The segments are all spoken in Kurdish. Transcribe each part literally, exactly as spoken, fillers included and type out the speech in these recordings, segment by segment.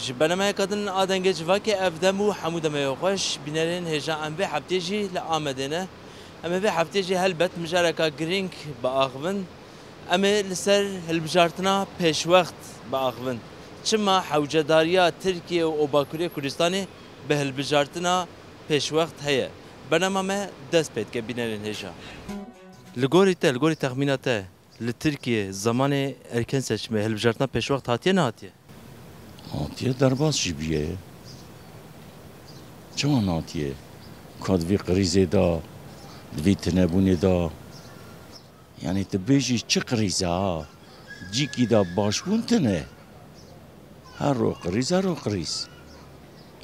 Ji bernameya Kadın a Dengê Civakê ev dem û hemû demê xweş. Bînerên hêja, em vê heftê jî li Amedê ne. Em ê vê heftê jî helbet mijareka girîng biaxivin. Em ê li ser hilbijartina pêşwext biaxivin. Çima hewcedariya Tirkiye û Bakurê Kurdistanê bi hilbijartina pêşwext heye? Bernama me dest pê dike, bînerên hêja. Li gorî te, li gorî texmîna te, li Tirkiye zamanê erken seçimê hilbijartina pêşwext hatiye, nehatiye? Hatiye, derbas jî bûye. Çima nehatiye? Ka di vî krîzê de, di vî tinebûnê de, yanî tu bêjî çi krîz e ha? Cîkî de başbûn tune. Her roj krîz, her roj krîz.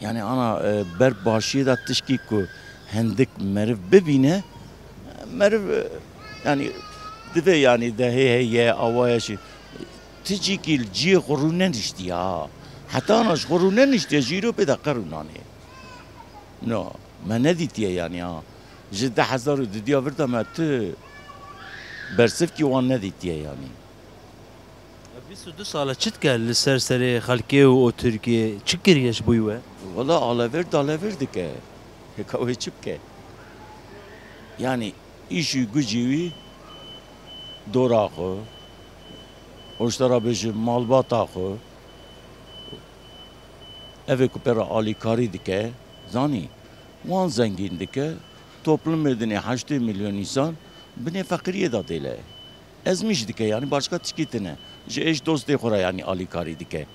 Yanî ana, e, ber başiyê de tişkî ku hindik meriv bibîne, meriv, e, yanî divê yanî de hê heye, awa ye jî. Ti cîkî li ciyê xwe rûneniştiye ha. Heta ana ji xwe rûneniştiye, ji îro pê de qe rûnanê. No, me nedîtiye yanî ha. Ji du hezar û dudiya vir de me tu bersivkî wan nedîtiye yanî. Bîst û du sal e, çi dike li ser serê xelkê û o Tirkiyê? Çi kiriye ji bo we? Wela alevêr dalevêr dike. Hêka wê çi bike? Yanî îş û gucî wî dora xwe, û ji te re bêjim malbata xwe, ev ê ku pê re alîkarî dike, zanî, wan zengîn dike, toplumê dinê heştê milyon însan binê feqiriyê de dêle. Ezmîş dike, yanî başka tişkî tine. Ji êş dostê xwe re yanî alîkarî dike.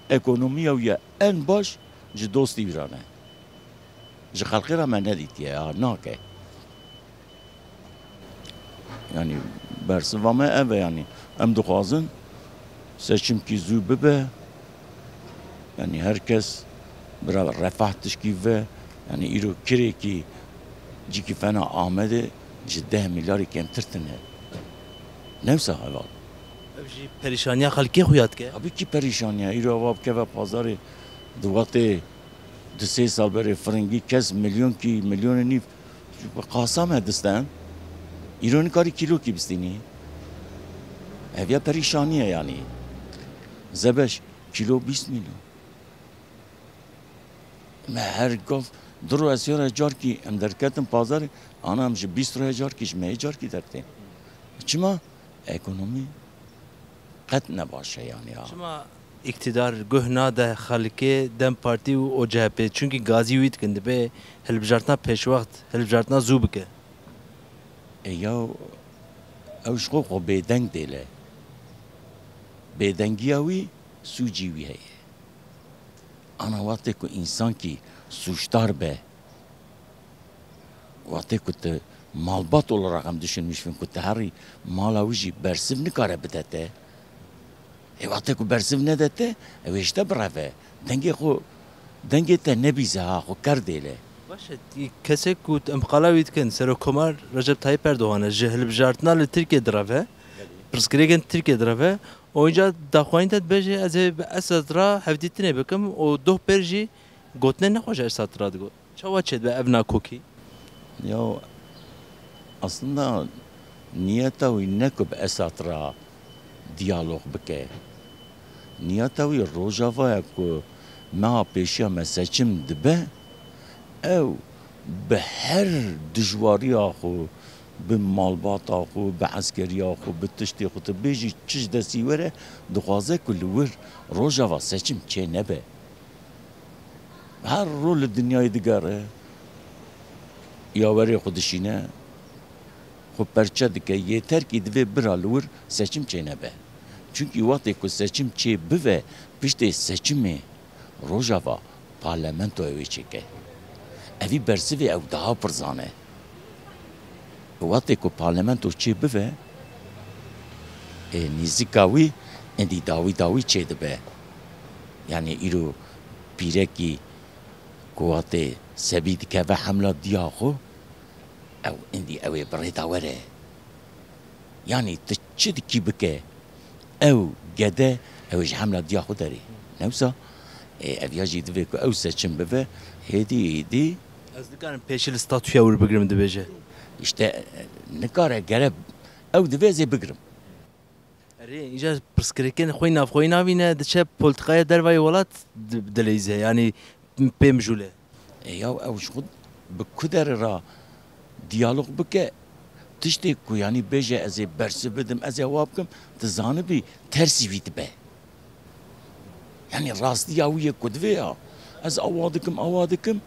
Ekonomiya wî ya en baş ji dostî wî re ne. Ji xelkê re me nedîtiye, ya nake. Yanî bersiva me ev e, yanî em dixwazin seçimkî zû bibe. Yanî her kes bira refah tişkî ve. Yanî îro kirekî cîkî fena Amedê ji deh milyarî kêmtir tine. Newsa heval. Ev jî perîşaniya xelkê xuya dike. Tabî kî perîşaniya. Îro ava bikeve pazarê, di wextê du sê sal berê firingî kes milyonkî, milyonê nîv qasa me disten. Îro nikarî kîlokî bistînî. Ev ya perîşanî ye yanî. Zebeş kîlo bîst milyon. Me her gav du roj ez sê roj carkî em derketin pazarê, ana em ji bîst roj carkî, ji mehê carkî dertên. Çima? Ekonomî qet ne baş e yanî ya. Çima îktidar guh nade xelkê, DEM Partî û O C H P? Çunkî gazî wî dikin, dibê hilbijartina pêşwext, hilbijartina zû bike. E ya ew ji xwe xwe bêdeng dêle. Bêdengiya wî sûcî wî heye. Ana wextê ku însankî sûcdar be, wextê ku tu malbat olarak em düşünmüş bin ku tu herî mala wî jî bersiv nikare bide te. Ê wextê ku bersiv nede te, ew ê ji te bireve. Dengê xwe, dengê te nebîze ha, xwe ker dêle. Baş e, kesek ku em qala wî dikin, Serokkomar Recep Tayyip Erdogan e, ji hilbijartina li Tirkiye direve, pirsgirêkên Tirkiye direve, û înca daxwayîn te dibêje, ez ê bi Esed re hevdîtinê bikim û doh pêr jî gotinên ne xwe ji Esed re digot. Çawa çêdibe ev nakokî? Ya, aslında niyeta wî ne ku bi Esad re diyalog bike. Niyeta wî Rojava ye ku meha pêşiya me seçim dibe, ew bi her dijwariya xwe, bi malbata xwe, bi eskeriya xwe, bi tiştê xwe, tu bêjî çi ji destî were, dixwaze ku li wir Rojava seçim çê nebe. Her roj li dinyayê digere, yawerê xwe dişîne, xwe perçe dike, yê terkî divê bira li wir seçim çênebe. Çunkî wextê ku seçim çê bive, piştê seçimê Rojava parlamentoyê wê çêke. Evî bersivê ew daha pir zane. Wextê ku parlamento çê bive, ê, nîzika wî êdî dawî dawî çê dibe. Yanî îro pîrekî ku wextê sebî dikeve hemla diya xwe, ew êdî ew ê bi rê de were. Yanî tu çi dikî bike, ew gede, ew ê ji hemla diya xwe derê. Ne wisa? Ê, ev ya jî divê ku ew seçim bibe, hêdî êdî. Ez nikarim pêşî li statûya wir bigirim, dibêje. Îşte, nikare, gere ew divê ez ê bigirim. Erê, îcar pirsgirêkên xwe navxweyî navîne, diçe polîtîkaya dervayê welat di-, dileyze, yanî pê mijûle. E, ya ew ji xwe bi ku derê re diyalog bike, tiştê ku, yanî, bêje, "Ez ê bersiv bidim, ez ê awa bikim", tu zanibî tersî wî dibe. Yanî rastiya wî yê ku divê ya, "Ez awa dikim, awa dikim",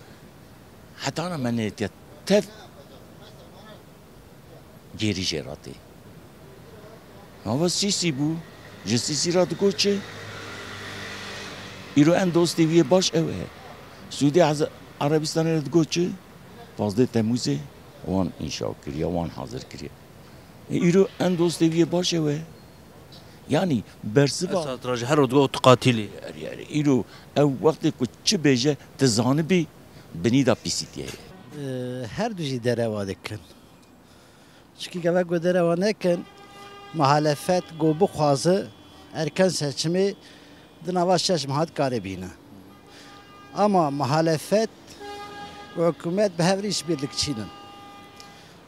hetana me nêtiye tev gêrî jê re tê. Nava Sîsî bû, ji Sîsî re digot çi? Îro en dostê wî yê baş ew e. Sûdê Ez-, Erebistanê re digot çi? Pazdeh Temmûzê wan înşa kiriye, wan hazir kiriye. E, îro en dostê wî yê baş ew e. Yanî bersiva Esad Rajî her digot tu qatilî. Erê, erê, îro ew wextê ku çi bêje, tu zanibî binî de pîsîtiyê ye. Ee, her du jî derewa dikin. Çikî gava ku derewa nekin, muhalefet ku bixwaze erken seçimê di nava şeş meha de kare bîne. Ama muhalefet û hikûmet bi hev re îşbirlikçî ne.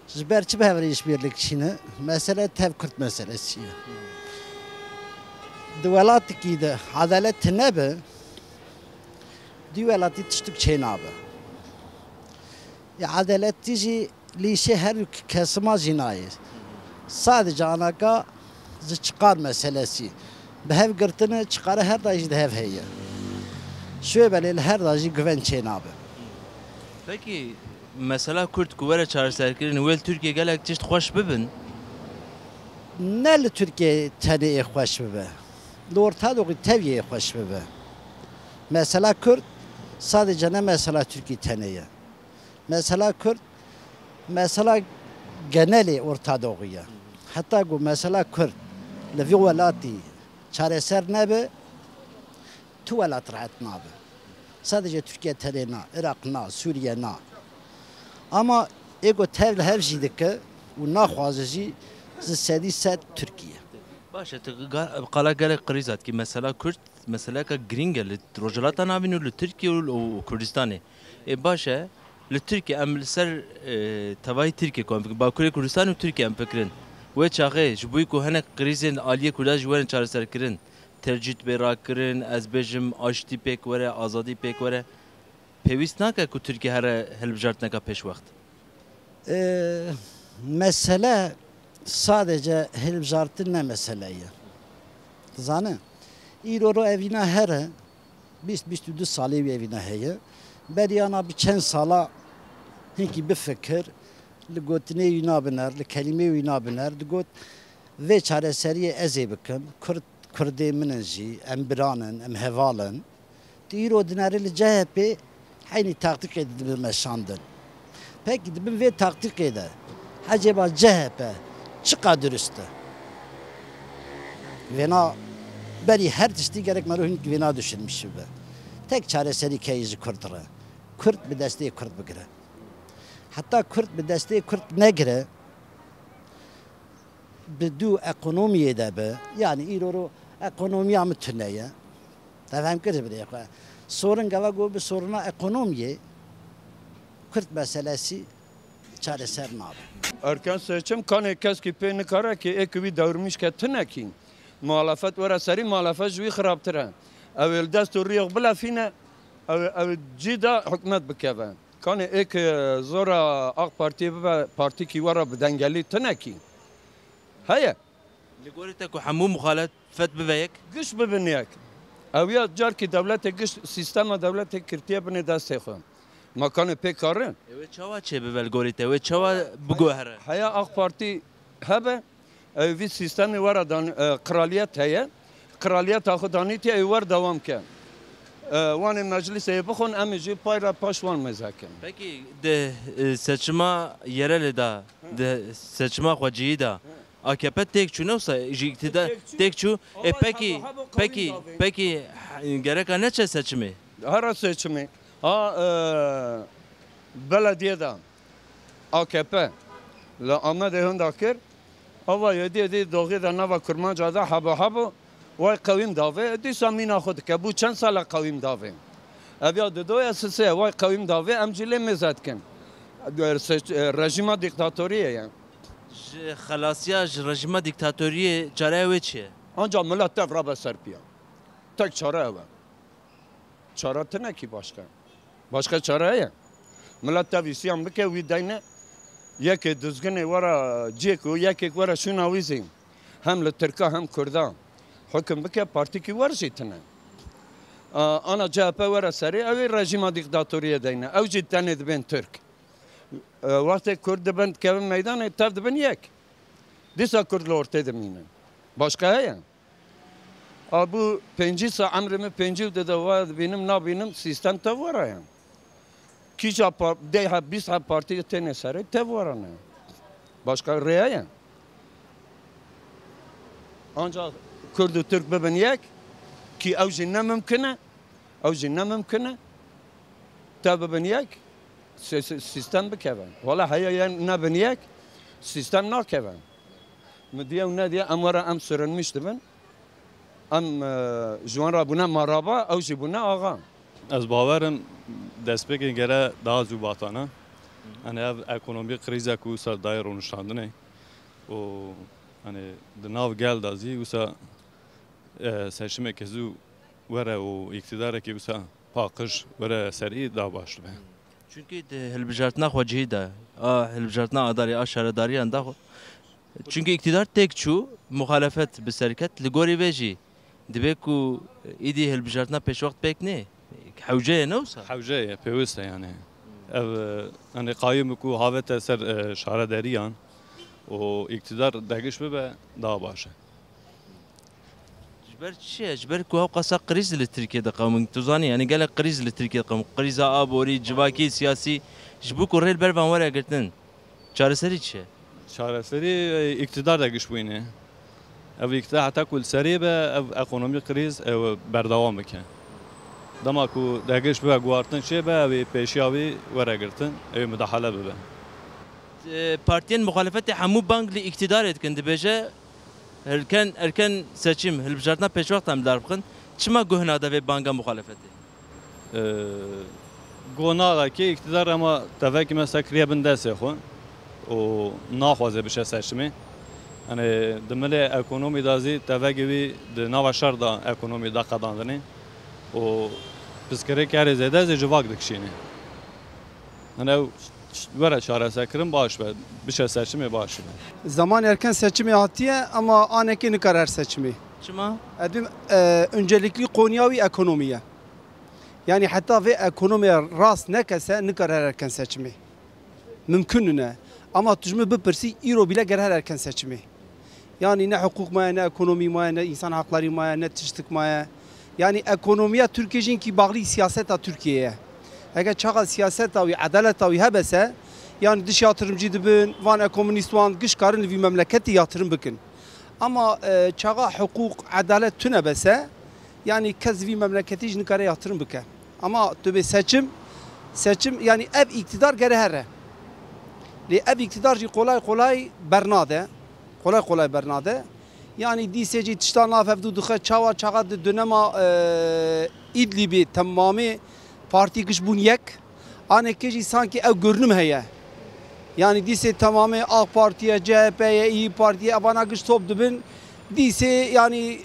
Ji ber çi bi hev re îşbirlikçî ne? Mesele tev Kurd meselesî ye. Di welatekî de edalet nebe, di welatî tiştik çênabe. Ya edaletî jî li îşê her du kesima jî nayê. Sadece anaka ji çiqar meselesî. Bi hev girtine çiqara her da jî di hev heye. Şûyê belê li her da jî guven çênabe. Pekî, mesela Kurd ku were çareserkirin, wê li Tirkiye gelek tişt xweş bibin? Ne li Tirkiye tenê ê xweş bibe. Li Orta Doğu tevî ê xweş bibe. Mesela Kurd sadece ne mesela Tirkiye tenê ye. Mesela Kurd, mesela genelê Orta Doğu ye. Heta ku mesela Kurd li vî welatî çareser nebe, tu welat rehet nabe. Sadece Tirkiye tenê na, Iraq na, Sûriye na. Ama ê ku tev li hev jî dike û naxwaze jî, ji sedî sed Tirkiye. Baş e, tu ga-, qala gelek qirîz hat kî mesela Kurd, meseleyeka girîng e li Rojhilata Navîn û li Tirkiye û, û Kurdistanê. Ê, baş e, li Tirkiye em li ser, e, tevayî Tirkiye ku em fikirin, Bakurê Kurdistan û Tirkiye em fikirin. Wê çaxê ji bo ku hinek krîzên aliyê Kurda jî werin çareserkirin, tercît bê rakirin, ez bêjim aştî pêk were, azadî pêk were. Pêwîst nake ku Tirkiye here hilbijartineka pêşwext? Ee, mesele sadece hilbijartin ne mesele ye. Dizane, îro ro evîna here, bîst, bîst û du salê wî evîna heye. Berî ana bi çend sala hinkî bifikir, li gotinê wî nabiner, li kelîmê wî nabiner, digot, vê çareseriyê ez ê bikim, Kurd, Kurdê min in jî, em biran in, em heval in. Tu îro dinere li C H P heynî taktîkê dibe meşandin. Pekî di bin vê taktîkê de ecêba C H P çiqa durist e? Vêna berî her tiştî gerek mero hinek vêna düşünmüş bibe. Tek çareserî keyî ji Kurd re. Kurd bi destê Kurd bigire. Heta Kurd bi destê Kurd negire, bi du ekonomiyê de be, yanî îro ro ekonomiya min tune ye. Te fem kir ji birê xwe. Sorin gava got bi sorina ekonomiyê Kurd meselesî çareser nabe. Erken seçim kanê keskî pê nikare ki ê ki wî dewrmîş ke tune kî. Muhalefet were serî, muhalefet ji wî xirabtir e. Ew ê li dest û riyê xwe bilefîne, ew, ew cî de hikûmet bikeve. Kanê ê ki zora AK Partiyê bibe partîkî were bi dengelî tune kî. Heye. Li gorî te ku hemû muxalefet bibe yek? Giş bibin yek. Ew ya carkî dewletê giş, sîstema dewletê kirtiye binê destê xwe. Ma kanê pê karin? Ew ê çawa çê bibe li gorî te? Ew ê çawa biguhere? Heya AK Partî hebe, ew vî sîstemê were dan, e, qiraliyet heye. Qiraliyeta xwe danîtiye, ew wer dewam ke. E, wanê meclîsê yê bixwin, em ê jî pay re paş wan mêze kin. Pekî di, e, seçima yerelê de, di seçima xwecihî de, A K P têk çû, ne wisa ji îktidar têk çû. Ê, pekî, pekî, pekî, gereka neçe seçimê? Hera seçimê. Ha, e, belediyê de A K P li Amedê hinda kir. Ava yedî yedî doxî de nava kurmanca de hebo hebo. Way qewîm davê, dîsa mîna xwe dike. Bû çend sala qewîm davê. Ev ya didoya sisê, way qewîm davê, em jî lê mêze dikin. Rejîma dîktatoriyê ye. Ji xelasiya ji rejîma dîktatoriyê çareya wê çi ye? Anca milet tev rabe ser piya. Tek çare ew e. Çare tine kî başka. Başka çare heye? Milet tev îsyan bike, wî deyne. Yekê dizginê were cêk û yekêk were şûna wî zî. Hem li Tirka hem Kurda. Hukim bike, partîkî wer jî tine. A, ana C H P were serê, ew ê rejîma dîktatoriyê deyne. Ew jî tenê dibên Tirk. E, wextê Kurd dibin dikevin meydanê, tev dibin yek. Dîsa Kurd li ortê dimînin. Başka heye? A, bû pêncî sa emrê min pêncî û dide wa dibînim, nabînim, sîstem tev were ye. Kîja pa-, deh heb, bîst heb partî têne serê, tev were ne. Başka rê heye? Anca Kurd û Tirk bibin yek, kî ew jî ne mimkin e. Ew jî ne mimkin e. Te bibin yek, si-, si-, sîstem bikeve. Wala heye yên nebin yek, sîstem nakeve. Mi diye û nediye em were em sirinmiş dibin. Em, e, ji wan re bûne maraba, ew jî bûne axa. Ez bawer im destpêkên gere daha zû batane. Hani ev ekonomî krîze ku wisa dayê rûniştandinê û hani di nav gel de zî wisa, e, seçimeke zû were û îktidarekî wisa paqij were serî daha baş dibe. Çunkî di hilbijartina xwecihî de, a hilbijartina adarê, a şaredariyan daxwe. Çunkî îktidar têk çû, muxalefet bi ser ket, li gorî vê jî dibe ku îdî hilbijartina pêşwext pêk nê. Hewce ye, ne wisa? Hewce ye, pêwist e yani. Ev, e, yani qayim ku havete ser, e, şaredariyan û îktidar degiş bibe daha baş e. Ji ber çi ye? Ji ber ku hewqasa krîz li Tirkiye diqewmin. Tu zanî, yani gelek krîz li Tirkiye diqewmin. Krîza aborî, civakî, siyasî. Ji bo ku rê li ber van were girtin, çareserî çi ye? Çareserî, e, îktidar de giş bûyîne. Ev îktidar heta ku li serê be, ev ekonomî krîz ew berdewam bike. Dema ku de giş bibe guhartin çê be, ew ê pêşiya wî were girtin, ew ê mudahale bibe. E, partiyên muxalefetê hemû bang li îktidarê dikin, dibêje, Erken, erken seçim, hilbijartina pêşwext em li dar bixin, çima guh nade vê banga muxalefetê? Ee, Guh nade kê îktidar ema tevekî me sekiriye bin destê xwe û naxwaze biçe seçimê. Hani di milê ekonomî de zî tevekî wî di nava şer de ekonomî de qedandinê û piskirêk herê zêde zî civak dikişînê. Hani ew were çareserkirin baş be, biçe seçimê baş be. Zaman erken seçimê hatiye ama anekê nikare her seçimê. Çima? Edim, e, öncelikli konuya wî ekonomiye. Yani heta vê ekonomiye rast nekese nikare her erken seçimê. Mümkün nine. Ama tu ji min bipirsî îro bile ger her erken seçimê. Yani ne hukuk maye, ne ekonomî maye, ne insan hakları maye, ne tiştik maye. Yani ekonomiya Türkiye jî hinkî bağlı siyaseta Türkiye'ye. Eger çaxa siyaseta wî, edaleta wî hebese, yani dış yatırımcı dibin, van ekonomîst wan giş karin li vî memleketî yatırım bikin. Ama, e, çaxa hukuk, edalet tune bese, yani kes vî memleketî jî nikare yatırım bike. Ama tu bê seçim, seçim, yani ev îktidar gere here. Lê ev îktidar jî kolay kolay bernade. Kolay kolay bernade. Yani dîsê jî tişta nav hevdû dixe, çawa çaxa di dönema, e, Îdlîbê temamê partî giş bûn yek. Anekê jî sankî ew görünüm heye. Yani dîsê temamê AK Partiye, C H P'ye, İYİ Partiye, evana giş top dibin. Dîsê yani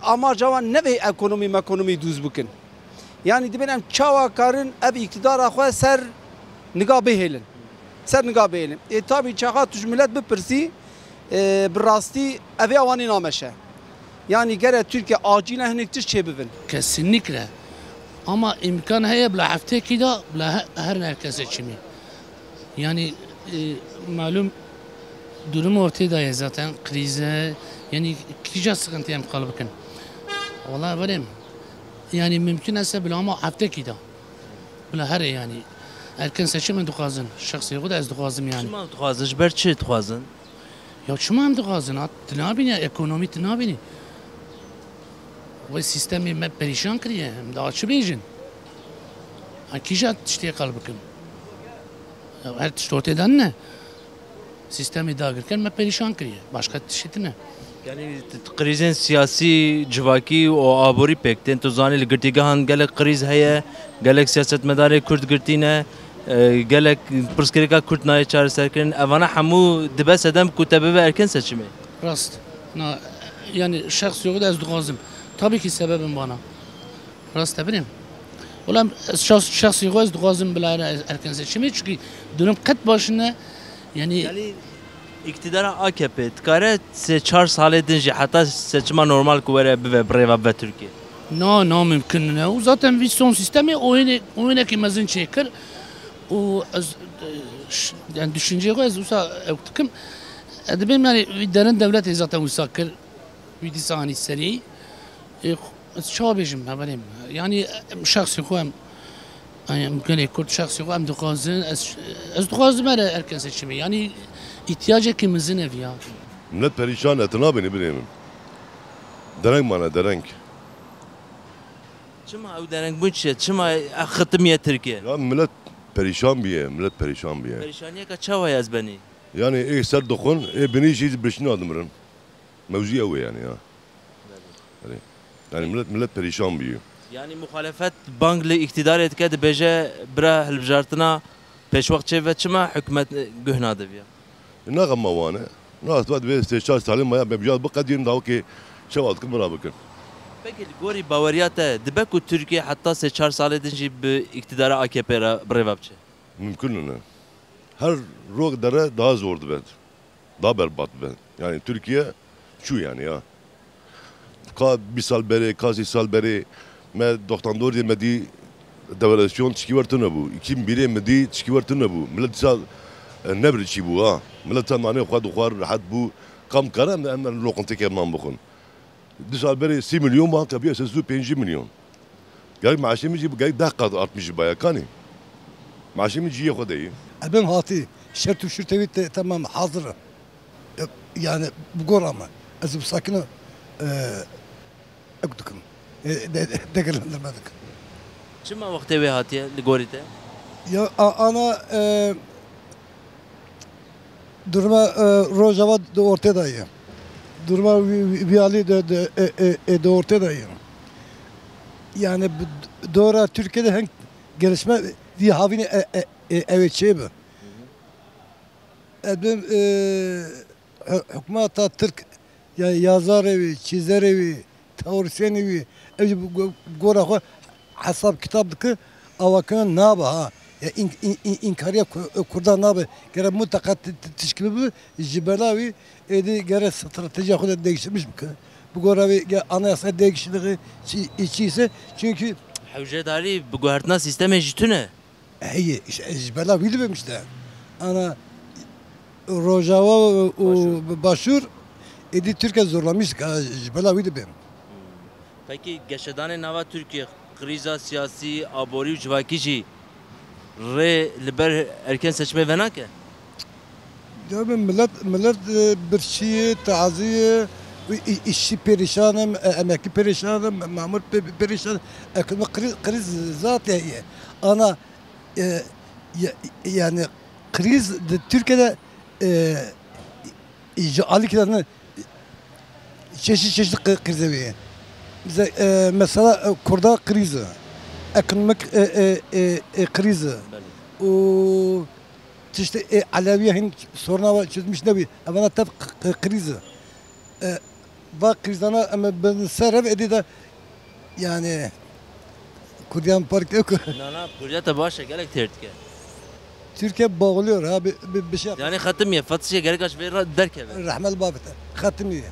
amaca wan ne vê ekonomî mekonomî dûz bikin. Yani dibên em çawa karin ev îktidara xwe ser niga bihêlin. Ser niga bihêlin. Ê tabî çaxa tu ji milet bipirsî, e, bi rastî ev ê awanî nameşe. Yani gere Tirkiye acîlen hinek tişt çêbibin. Kesinlikle. Ama imkan heye bila heftekî de bila he-, her herkes seçimî. Yani, e, malum durum ortaya ye zaten, krize, yani kîja sıkıntı em qal bikin. Vallahi verem, yani mümkün ise bile ama heftekî de. Bila here yani. Erken seçim em dixwazin. Şexsê xwe de ez dixwazim yani. Çima dixwazin? Ji ber çi dixwazin? Ya çima em dixwazin? Ha, tu nabînî, ekonomî tu nabînî. Wê sîstemê me perîşan kiriye. Em daha çi bêjin? Ha, kîja tiştê qal bikin? Ya her tişt ortê de ne. Sîstemê dagirker me perîşan kiriye. Başka tiştî tine. Yani t-, t-, krîzên siyasî, civakî û aborî pêk tên. Tu zanî li girtîgehan gelek krîz heye, gelek siyasetmedarê Kurd girtî ne. E, gelek pirsgirêka Kurd nayê çareserkirin. Evana hemû dibe sedem ku te bibe erken seçimê. Rast. Na, yani şexsî xwe de ez dixwazim. Tabii ki sebebim vana. Rast te birêm. Wala ez şahs-, şexsî xwe ez dixwazim bila erken seçimê, çünkü durum qet baş ne. Yani Yani, îktidara A K P dikare sê çar salê din jî heta seçima normal ku were bive, bi rêva bive Tirkiye? Na, na mümkün ne. Û zaten vî son sîstemê oyunê-, oyunekî mezin çêkir. Û ez, e, ş-, yani düşünceyê xwe ez wisa ew dikim. E, dibêm yani vî derin dewletê zaten wisa kir. Wî dîsa anî serî. E, ez çawa bêjim, hevalê min? Yani, em şexsê xwe em, em gelê Kurd şexsê xwe em dixwazin, ez, ez dixwazim here erken seçimê. Yani, îhtiyacekî mezin ev ya. Millet perîşan e, tu nabênî birê min. Dereng mane, dereng. Çima ew derengbûn çi ye? Çima ev xitimiye Tirkiye? Ya millet perîşan bûye, millet perîşan bûye. Perîşaniyeke çawa ye ez benî? Yani ê ser dixwin, ê binî jî birçî nadimirin. Mewzû ew e yani ya. Belê. Belê. Yani millet, millet perîşan bûye. Yani muxalefet bang li îktidarê dike, dibêje bira hilbijartina pêşwext çêbibe, çima hikûmet guh nade viya? Naxema wan e. Naxema divê sê çar salê maya me biya biqedînin da wekî çawa dikin bira bikin. Peki li gorî baweriya te dibe ku Tirkiye heta sê çar salê din jî bi îktidara A K P re bi rêve biçe? Mümkün ne. Her rok dere daha zor dibe. Daha berbat be. Yani Türkiye şu yani ya. Ka bir sal beri, ka sî sal beri me doksan dört me dî devalüasyon tişkî wer tune bû. İki bin birê me dî tişkî wer tune bû. Millet dîsa, e, nebir çî bû ha. Millet dîsa nanê xwe dixwar, rehet bû. Kam kare em, em, em loqinteke man bixwin. Du sal berê sî milyon man, tebiye sed û pêncî milyon. Gerek maaşê min jî gerek deh qat artmiş jî baya kanî. Maaşê min cihê xwe de ye. Ebim hatî, şert û şurtê wî te-, temam hazir e. E, yani bi gora me. Ez bi sakin e, ek dikim. E, de-, de-, degelendirme dikim. Çima wextê wê hatiye li gorî te? Ya a-, ana, e, Duruma, e, Rojava di ortê de ye. Duruma vi-, vi-, vî alî de, de, e, e, e, di ortê de ye. Yani bi d-, dora Türkiye de heng gelişme di havînê, e, e, e, ew ê çêbi. Edim, e, hü-, hikûmeta Tirk ya, yazarê wî, çîzerê wî, teorisyenê wî, ew jî bi go-, gora xwe hesab kitab dike, awakirina nabe ha. Ya în-, în-, în-, înkariya ku-, Kurdan nabe. Gere mutlaka ti-, ti-, tişkî bibe, ji bela wî êdî gere stratejiya xwe de değiştirmiş bike. Bi gora wî ge anayasa değişikliği çi, çi ise, çünkü Hewcedarî bi guhertina sîstemê jî tune. Heye, ji, ji bela wî dibim işte. Ana Rojava û Başûr. Başûr, êdî Tirkiye zorlamiş dike, ji bela wî dibim. Pekî geşedanê nava Tirkiye, krîza siyasî, aborî û civakî jî rê li ber erken seçimê venake? Ya bi millet, millet, e, birçî ye, tazî ye, û î-, îşçî perîşan e, e, emekî perîşan e, memur pe-, perîşan e, ekonomîk kriz, kriz zat heye. Ana, e, ye-, yani kriz di Tirkiye'de, e, ji alîkî de çeşit çeşit kri-, krize heye. Bize, e, mesela, e, Kurda kriz e, ekonomîk, e, e, e, e, kriz e. Belê. Û tiştê, e, Elewiya hin soruna wa çözmüş nebî. Evana tev k-, k-, kriz e. E, va krizana em bin ser ev êdî de, yani, Kurdiyan park yok. Na, na, Kurdiya te baş e, gelek têr dike. Türkiye boğuluyor ha, bir, bir, bir şey yap. Yani xetimiye, fetişe gerek aç ve ra-, derkeve. Rahmet babete. Xetimiye.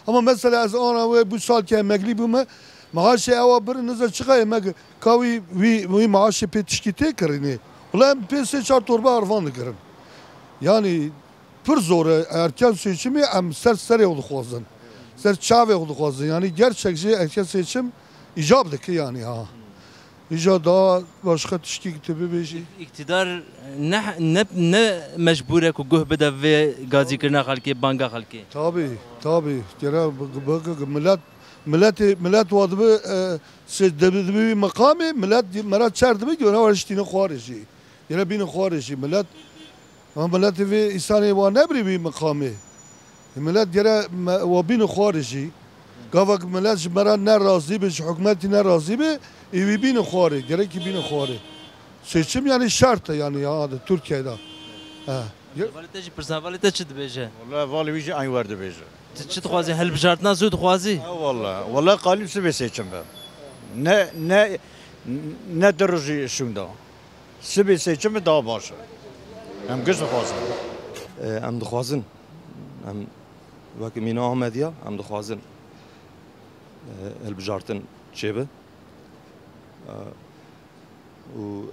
Ama mesela ez ana wê bu salkê emeklî bûme, maaşê ewa bir niza çiqa yemek ka wî, wî, wî maaşê pê tişkî tê kirinê. Wala em pê sê çar torba arvan dikirin. Yani pir zor e, erken seçimê em ser serê xwe dixwazin. Ser çavê xwe dixwazin. Yani gerçek jî erken seçim îcab dike yani ha. Îca daha başka tiştî ki tu bibêjî. Îktidar ne, ne, ne mecbûr e ku guh bide vê gazîkirina xelkê, banga xelkê. Tabii, tabii. Gere bi-, bi-, bi-, millet, milletê, millet wa dibi, e, se-, dibi, dibi wî meqamê, millet di-, mera çer dibi, gere wa tiştîne xwarê jî. Gere bîne xwarê jî. Millet, ha, milletê vê îsanê wa nebirî wî meqamê. Millet gere me-, wa bîne xwarê jî. Gava ku millet ji me re ne razî be, ji hikûmetî ne razî be, ê wî bîne xwarê, gerekî bîne xwarê. Seçim yani şart e yani ya, Türkiye'de. He. Valî te jî pirsa, valî te çi dibêje? Wala valî wî jî eyn wer dibêje. Tu çi dixwazî? Hilbijartina zû dixwazî? Ha, wala. Wala qalîb sibê seçim be. Ne, ne, ne di rojî şûnda. Sibê seçim be daha baş e. Em giş dixwazin. E, em dixwazin. Em wek Mîna Ahmediya, em dixwazin, e, hilbijartin çêbe. E, û,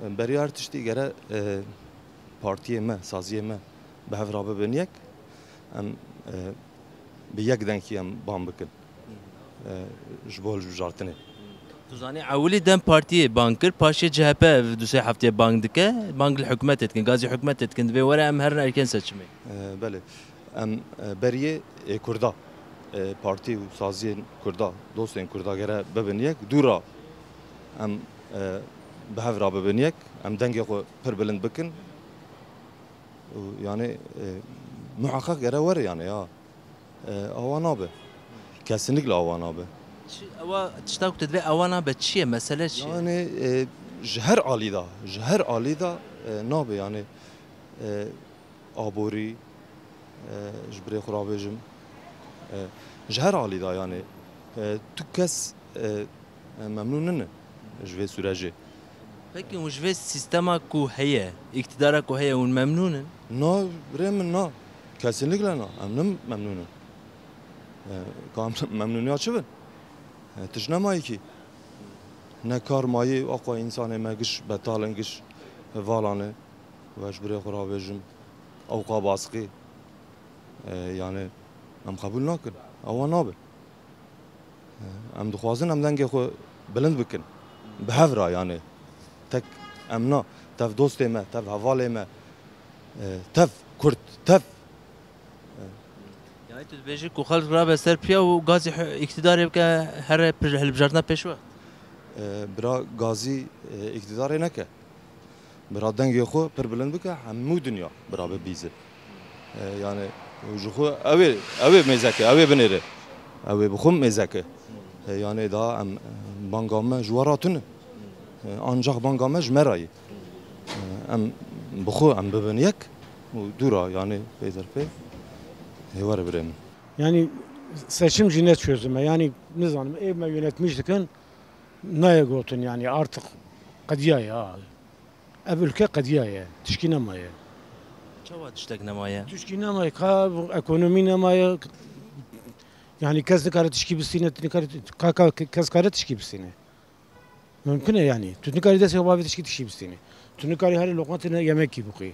e, beriya her tiştî gere, e, partiyê me, saziyê me bi hev re bibin yek, em, e, bi yek dengkî em ban bikin. E, ji bo hilbijartinê. Tu zanî, ewilî dem partiyê bang kir, paşê C H P ev du sê heftê bang dike, bang li hikûmetê dikin, gazî hikûmetê dikin, divê were em herin erkên seçimê. E, belê. Em, e, beriyê, e, Kurda, e, partî û saziyên Kurda, dostên Kurda gere bibin yek, dû ra em, e, bi hev re bibin yek, em dengê xwe pir bilind bikin. Û yani, e, muheqeq gere were yani ya. E, awa nabe. Kesinlikle awa nabe. Çi, ewa tişta ku tu divê awa nabe çi ye? Mesele çi ye? Yani, e, ji her alî de, ji her alî de, e, nabe yani. E, aborî, e, ji birê xwe rabêjim, e, ji her alî de yani, e, tu kes, e, e, memnûn nine ji vê sûrecê. Peki hûn ji vê sîstema ku heye, îktidara ku heye, hûn memnûn in? Na, birê min na. Kesinlikle na. Em ne memnûn in. E, ka em memnûniya çi bin? E, tişt nemayî kî. Ne kar mayî, aqwa însanê me giş betal in, giş vala ne. Ve ji birê xwe rabêjim, ewqa baskî, e, yani em qebûl nakin. Ewa nabe. E, em dixwazin em dengê xwe bilind bikin. Bi hev re yani. Tek em na, tev dostê me, tev hevalê me, e, tev Kurd, tev. Yani tu dibêjî ku xelk rabe ser piya û gazî hü-, îktidarê bike here pir-, hilbijartina pêşwext? E, bira gazî, e, îktidarê neke. Bira dengê xwe pir bilind bike, hemû dinya bira bibîze. E, yani ji xwe ew ê, ew ê mêzeke, ew ê binêre. Ew ê bi xwe mêzeke. E, yani daha em, e, banga me ji we re tune. E, ancak banga me ji me re ye. E, em bi xwe em bibin yek û dû re yani peyderpey. Ê were birê min. Yani seçim jî ne çözüm e. Yani nizanim ê me yönetmiş dikin, nayê gotin yani artık qediyaye ha. Ev ülke qediyaye, tişkî nemaye. Çawa tiştek nemaye? Tişkî nemaye, ka ekonomî nemaye. Yani kes nikare tişkî bistîne, tu nikare, ka, ka, kes kare tişkî bistîne. Mümkün e yani. Tu nikarî destê xwe bavê tişkî tişkî bistînî. Tu nikarî herî loqantê ne yemekî bixwî.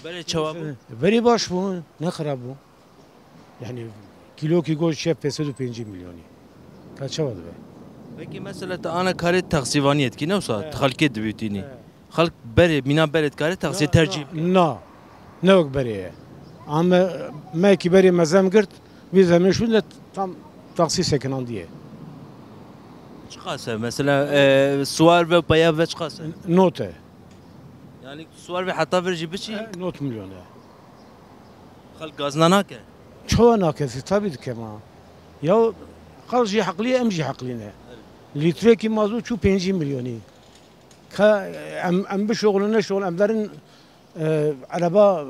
Berê çawa bû? Berê baş bû, ne xirab bû. Yani kîlokî goşt şev pênc sed û pêncî milyonî. Ka çawa dibe? Peki mesela te ana karê taxsîvaniyê dikî, ne wisa? He. Xelkê dibîtînî. He. Xelk berê, mîna berê dikare taxsiyê tercîh bike? Na, ne wek berê ye. Ama me ki berê mezem girt, vî zemê şûnde tam taksî sekinandiye. Çiqas e? Mesela, e, siwar ve peya ve çiqas e? Not e. Yani siwar ve heta vir jî biçî? E, not milyon e. Xelk gazna nake? Çoğu nake, tabii dike ma. Ya xelk jî heqlî ye, em jî heqlî ne. Litrekî mazot çû pêncî milyonî. Ka em, em bişoxulin, neşoxulin, em derin, e, ereba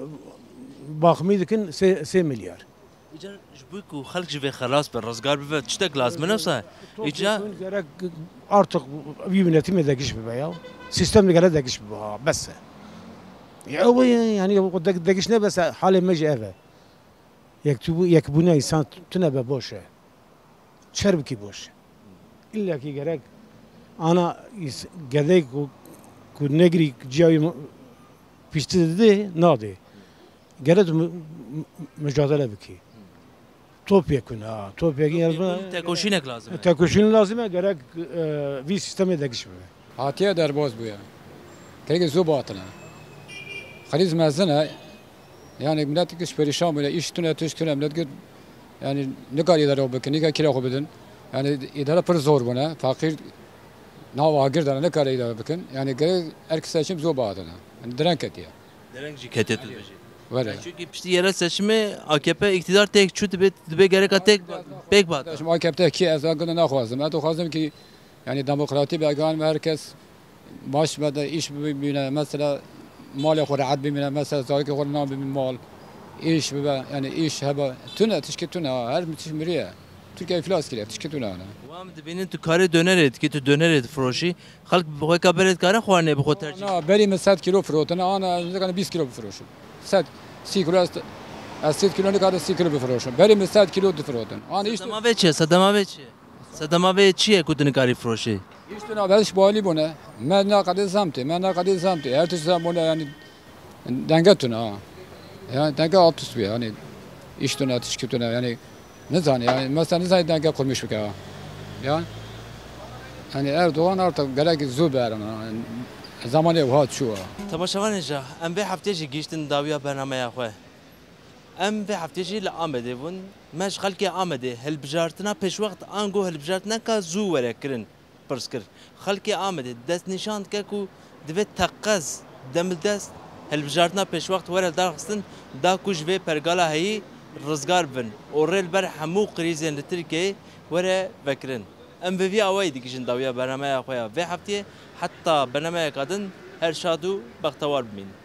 baxmî dikin sê, sê milyar. Îcar ji bo ku xelk ji vê xelas be, rizgar bibe, tiştek lazim e, ne wisa? Topyekun gerek artık vî yönetimê degiş bibe ya. Sistem de gerek degiş bibe, ha, bes e. Ya ew e, yani, de-, degiş ne bes e, halê me jî ev e. Yek tu, yekbûna însan tune be boş e. Çer bikî boş. İlla ki gerek ana is-, gedek ku, ku negirî ciyawî mu-, piştî didê, nadê. Gerek tu mu-, mu-, mücadele bikî. Topyekun, ha, topyekun. Topyekun, tekoşînek lazim e. Tekoşîn lazim e, gerek, e, vî sistemê degiş bibe. Hatiye derbaz bûye. Kerê zû batine. Xerîz mezin e. Yani millet giş perîşan bûne, îş tune, tişt tune, millet gir, yani nikar îdare bikin, nikar kira xwe bidin. Yani îdare pir zor bûne, fakir nav agir dane, nikare îdare bikin. Yani gerek erk seçim zor badine. Yani direng ketiye. Direng jî ketiye tu dibêjî. Were. Yani çünkü piştî yerel seçimê A K P îktidar têk çû, dibê, dibê gereka têk pêk bihata. Şimdi A K P ki ez agirde naxwazim. Ez dixwazim ki yani demokratî be, gan me her kes Baş be de îş bimîne, mesela malê xwe rehet bimîne, mesela zarokê xwe nan bimîne mal, îş bibe, yani îş hebe, tune, tişkî tune ha, her tişt miriye. Türkiye iflas kiriye, tişkî tune yani. Wan dibînin tu karê dönerê dikî, tu dönerê difiroşî. Xelk bi xwe ka berê dikare xwarinê bi xwe tercîh. Na, berî min sed kilo firotin, ana ez dikane bîst kilo bifiroşim. Sed, sî kilo ez, ez sed kilo nikare sî kilo bifiroşim. Berî min sed kilo difirotin. Ana îş Sedema vê çi ye? Sedema vê çi ye? Sedema vê çi ye ku tu nikarî firoşî? Îş tu naberiş balî bûne. Me naqedê zam tê, me naqedê zam tê. Her tişt zam bûne yani denge tune ha. Yani denge alt üst bûye yani. Îş tune, tişkî tune yani. Nizane yani, mesela nizane denge kurmuş bike ha. Ya. Yani Erdoğan artık gerek zû berana. Zamanê wiha çû ha. Temaşevanê ja, em vê heftê jî gihîştin dawiya bernameya xwe. Em vê heftê jî li Amedê bûn. Me ji xelkê Amedê hilbijartina pêşwext ango hilbijartineka zû were kirin pirs kir. Xelkê Amedê destnîşan dike ku divê teqez, demildest hilbijartina pêşwext were darxistin, da ku ji vê pergala heyî rizgar bibin û rê li ber hemû krîzên li Tirkiyeyê were vekirin. Em bi vî awayî digihîjin dawiya bernameya xwe ya vê heftiyê, heta bernameya din her şad û bextewar bimînin.